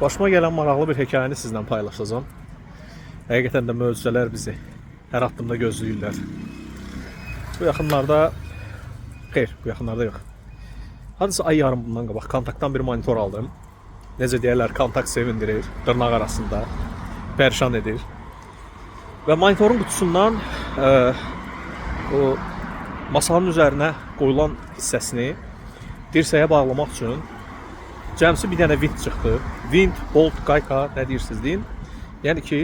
Başıma gələn maraqlı bir hekayəni sizlə paylaşacağam. Həqiqətən də möcüzələr bizi hər addımda gözləyirlər. Bu yaxınlarda, xeyr, bu yaxınlarda yox. Hardasa ay yarım bundan qabaq kontaktdan bir monitor aldım. Necə deyirlər, kontakt sevindirir, dırnaq arasında pərişan edir. Və monitorun qutusundan o masanın üzərinə qoyulan hissəsini dirsəyə bağlamaq üçün cəmsi bir dənə vint çıxdı. Vint, bolt, qayka, nə deyirsiniz deyin. Yəni ki,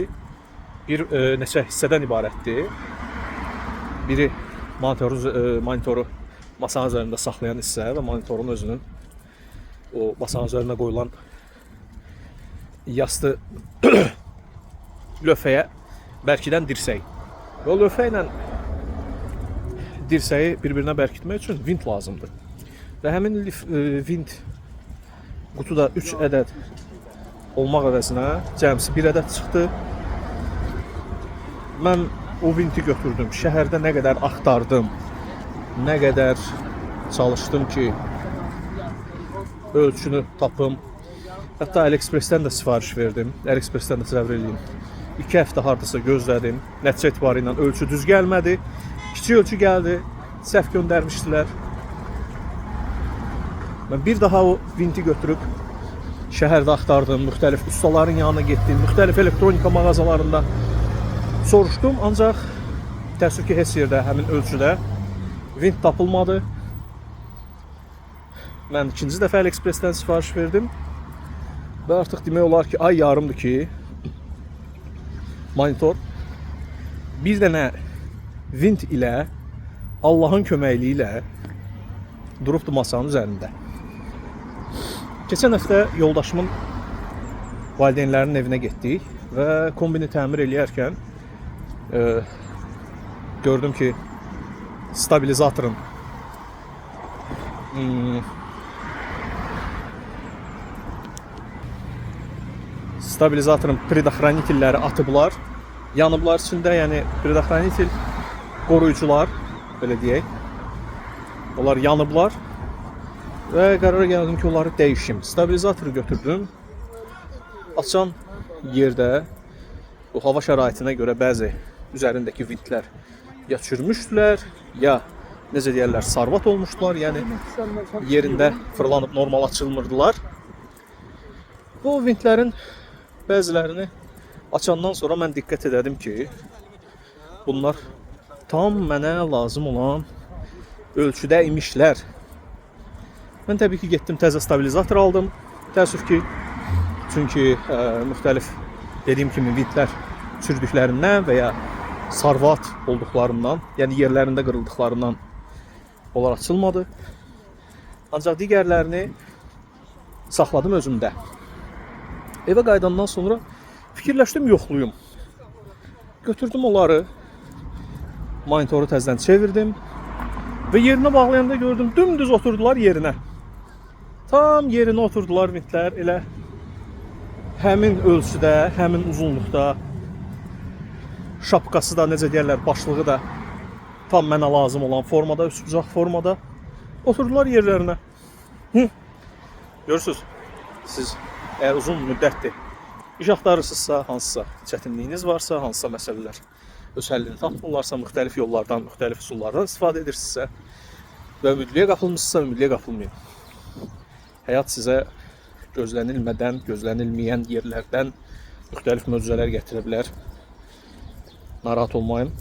bir neçə hissədən ibarətdir. Biri monitoru masanın üzərində saxlayan hissə və monitorun özünün o masanın üzərinə qoyulan yastı lövhəyə bərkidən dirsək. Və o lövhə ilə dirsəyi bir-birinə bərkitmək üçün vint lazımdır. Və həmin vint qutuda 3 ədəd olmaq əvəzinə cəmsi 1 ədəd çıxdı. Mən o vinti götürdüm. Şəhərdə nə qədər axtardım, nə qədər çalışdım ki, ölçünü tapım. Hətta AliExpress-dən də sifariş verdim. AliExpress-dən də təsəvvür eləyin. 2 həftə hardasa gözlədim. Nəticə etibarı ilə ölçü düz gəlmədi. Kiçik ölçü gəldi. Səhv göndərmişdilər. Mən bir daha o vinti götürüb şəhərdə axtardım, müxtəlif ustaların yanına getdim, müxtəlif elektronika mağazalarında soruşdum, ancaq təəssüf ki, heç yerdə həmin ölçüdə vint tapılmadı. Mən ikinci dəfə AliExpress-dən sifariş verdim və artıq demək olar ki, ay yarımdır ki, monitor bir dənə vint ilə Allahın köməkliyi ilə durubdu masanın üzərində. Keçən həftə yoldaşımın valideynlərinin evinə getdik və kombini təmir eləyərkən gördüm ki, stabilizatorun stabilizatorun predoxranitelləri atıblar, yanıblar içində, yəni predoxranitel qoruyucular, belə deyək, onlar yanıblar. Və qərara gəldim ki, onları dəyişim. Stabilizatoru götürdüm. Açan yerdə bu hava şəraitinə görə bəzi üzərindəki vintlər ya çürümüşdülər, ya necə deyərlər, sarvat olmuşdular. Yəni yerində fırlanıb normal açılmırdılar. Bu vintlərin bəzilərini açandan sonra mən diqqət elədim ki, bunlar tam mənə lazım olan ölçüdə imişlər. Mən təbii ki, getdim təzə stabilizator aldım. Təəssüf ki, çünki müxtəlif dediyim kimi vintlər çürüdüklərindən və ya sarvat olduqlarından, yəni yerlərində qırıldıqlarından onlar açılmadı. Ancaq digərlərini saxladım özümdə. Evə qayıdandan sonra fikirləşdim, yoxluyum. Götürdüm onları, monitoru təzədən çevirdim və yerinə bağlayanda gördüm, dümdüz oturdular yerinə. Tam yerinə oturdular vintlər, elə həmin ölçüdə, həmin uzunluqda, şapkası da, necə deyərlər, başlığı da tam mənə lazım olan formada, üçbucaq formada oturdular yerlərinə. Hı. Görürsüz, siz əgər uzun müddətdir iş axtarırsınızsa, hansısa çətinliyiniz varsa, hansısa məsələlər öz həllini tapmırlarsa, müxtəlif yollardan, müxtəlif üsullardan istifadə edirsinizsə və ümidliyə qapılmışsınızsa, ümidliyə qapılmayın. Həyat sizə gözlənilmədən, gözlənilməyən yerlərdən müxtəlif möcüzələr gətirə bilər. Narahat olmayın.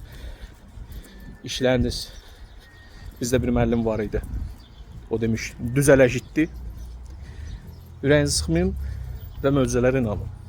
İşləriniz, bizdə bir müəllim var idi. O demiş, düzələ getdi. Ürəyinizi sıxmayın və möcüzələrə inanın.